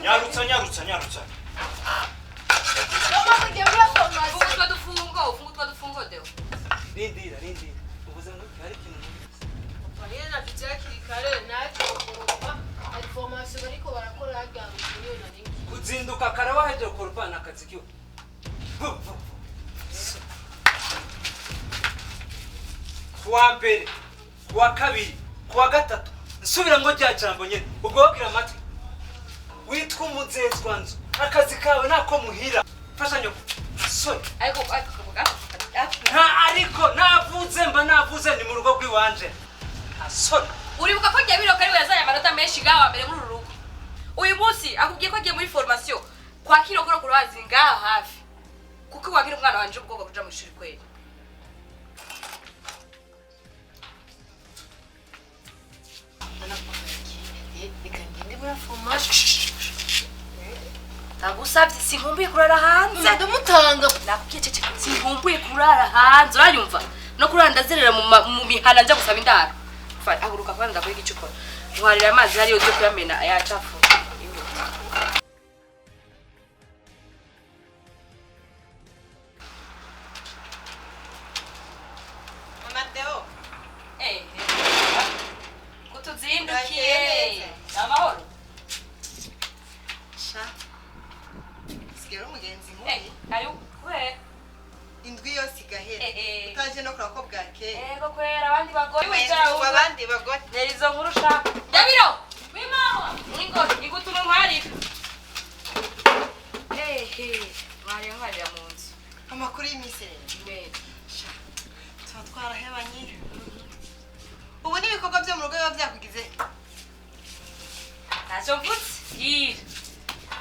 Nyarutsa, nyarutsa, nyarutsa. Mama mugiye muri formation. Funga utwo dufungo, funga utwo dufungo deo. Rindira, rindira. Uvuze ngo hari ikintu numvise. Papa navuze hakiri kare natwe gukoropa hari formation bariko barakora harya niyo nari ngiye. Kuzinduka kare wahejeje gukoropa ni akazi kiwe. Vu, vu, vu. Kuwa mbere, kuwa kabiri, kuwa gatatu, nsubira ngo rya jambo nyene. Ubwo wabwira amatwi. Witwa umuzezwanzu. Akazi kawe nako muhira. Fasha nyoko. Sorry. Ariko ariko Nta ariko navuze mba navuze ni mu rugo rw'iwanje. Nta soni. Uribuka ko Jabiro kari yazanye amanota menshi ngaho mbere muri uru rugo. Uyu munsi akubwiye ko agiye muri formation kwa Kirokoro kurazi ngaha hafi. Kuko wagira umwana wanje ubwoba kuja mu ishuri kweli. Reka ngende muri formation. Ndagusavye sinkumbuye kurara hanze. Ndamutanga. Nakubwiye cece sinkumbuye kurara hanze uranyumva? No kurara ndazerera mu mihana nja gusaba indaro. Fata haguruka kwanza ndakora igicuko. Ntwarira amazi hariyo uze kuyamena ayacafu. Mama Deo, Eh. Kutuzindukiye. Amahoro. sha. Sigara umugenzi mubi. Eh, ari kwera. Indwi yose igahera. Eh, eh. Utaje no kuraba ko bwakeye. Ego kwera abandi bagore Wicara abandi bagore. Neri izo nkuru ushaka. Jabiro! Wi mama! Mwingo, igutuma ntwarira. Eh, mwariye ntwarira mu nzu. Amakuru y'iminsi rero. Meza. Sha. Tuba twarahebanye. Ubu n'ibikorwa byo mu rugo biba byakugize. Ntacyo mvutse. Yira.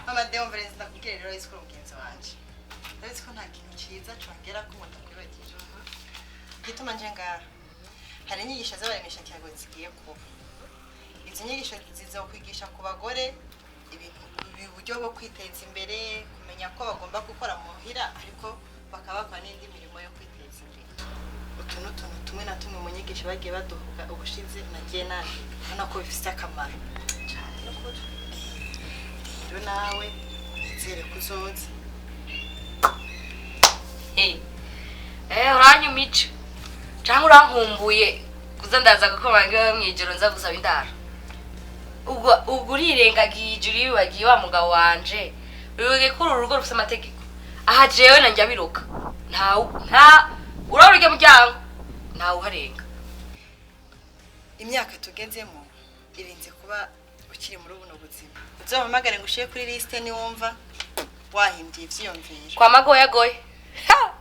Mama Deo mvereze ndakubwira rero isi ko uri umugenzi wanje. Ndabizi ko nta kintu ciza congera ko umuntu akwibagije. Igituma nje ngaha. Hari inyigisho z'abaremesha kiyago zigiye kuba. Izo nyigisho zizokwigisha ku bagore ibintu uburyo bwo kwiteza imbere, kumenya ko bagomba gukora muhira ariko bakaba bakora n'indi mirimo yo kwiteza imbere. Utu n'utuntu tumwe na tumwe mu nyigisho bagiye baduha ubushize nagiye nandika ubona ko bifite akamaro cyane n'ukuri. Rero nawe nizere ko uzoza. Eh. Eh, uranyumica. Canke urankumbuye kuza ndaza gukoma mwijoro nza gusaba indaro. Ubwo ubwo urirengagije uribagiye wa mugabo wanje. Wibuke ko uru rugo rufite amategeko. Aha jewe na njya biruka. Nta nta urabura urya muryango. Ntawe uharenga. Imyaka tugezemo irinze kuba ukiri muri buno buzima. Uzompamagare ngo ushire kuri liste niwumva wahimbye ivyiyumviro. Kwa magoyagoye. Ha!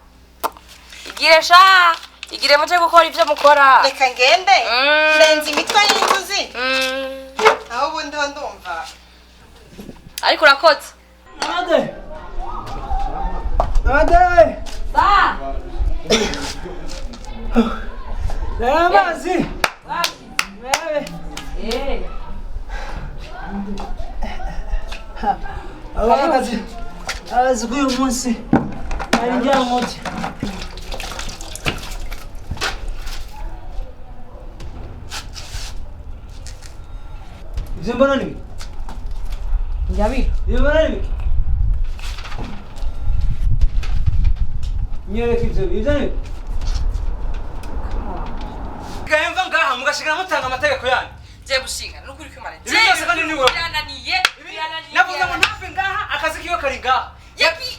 Igire sha! Igire muje gukora ivyo mukora. Reka ngende ndenze imitwe y'inzuzi. Aho ubundi ho ndumva. Ariko urakoze. Amade! Amade! Ba! Reba amazi! Rebe! Eh. Akazi akazi k'uyu munsi ari njyamuke. Ivyo mbona ni biki? Njabiro. Ivyo mbona ni biki? Nyereka ivyo, ivyo ni biki? Gahemva ngaha mugashigara mutanga amategeko yanyu. Je gushinga nukuri kwimana. Ibi byose kandi ni wowe. Birananiye. Birananiye. Navuze ngo ntave ngaha akazi kiwe kari ngaha. Yaki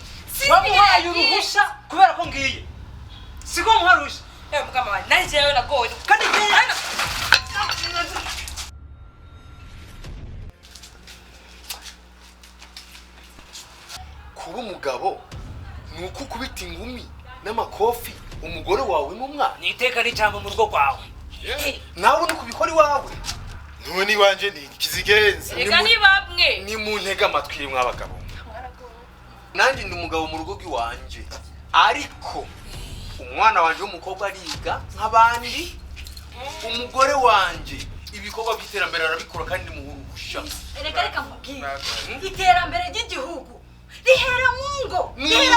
Wamuhaye uruhusha kubera ko ngiye. Siko muha uruhusha. Eh mugama wanje nari jewe nagowe. Kandi ngiye. Kuba umugabo ni uko ukubita ingumi n'amakofi umugore wawe n'umwana. Ni iteka n'ijambo mu rugo rwawe. Nawe ni kubikora iwawe. None iwanje ni kizigenza. Reka ni bamwe. Ni mu ntega amatwi mw'abagabo. Nanjye ndi umugabo mu rugo rw'iwanje. Ariko umwana wanje w'umukobwa ariga nk'abandi. Umugore wanje ibikorwa by'iterambere arabikora kandi muhurusha. Reka reka nkubwire. Iterambere ry'igihugu rihera mu ngo, rihera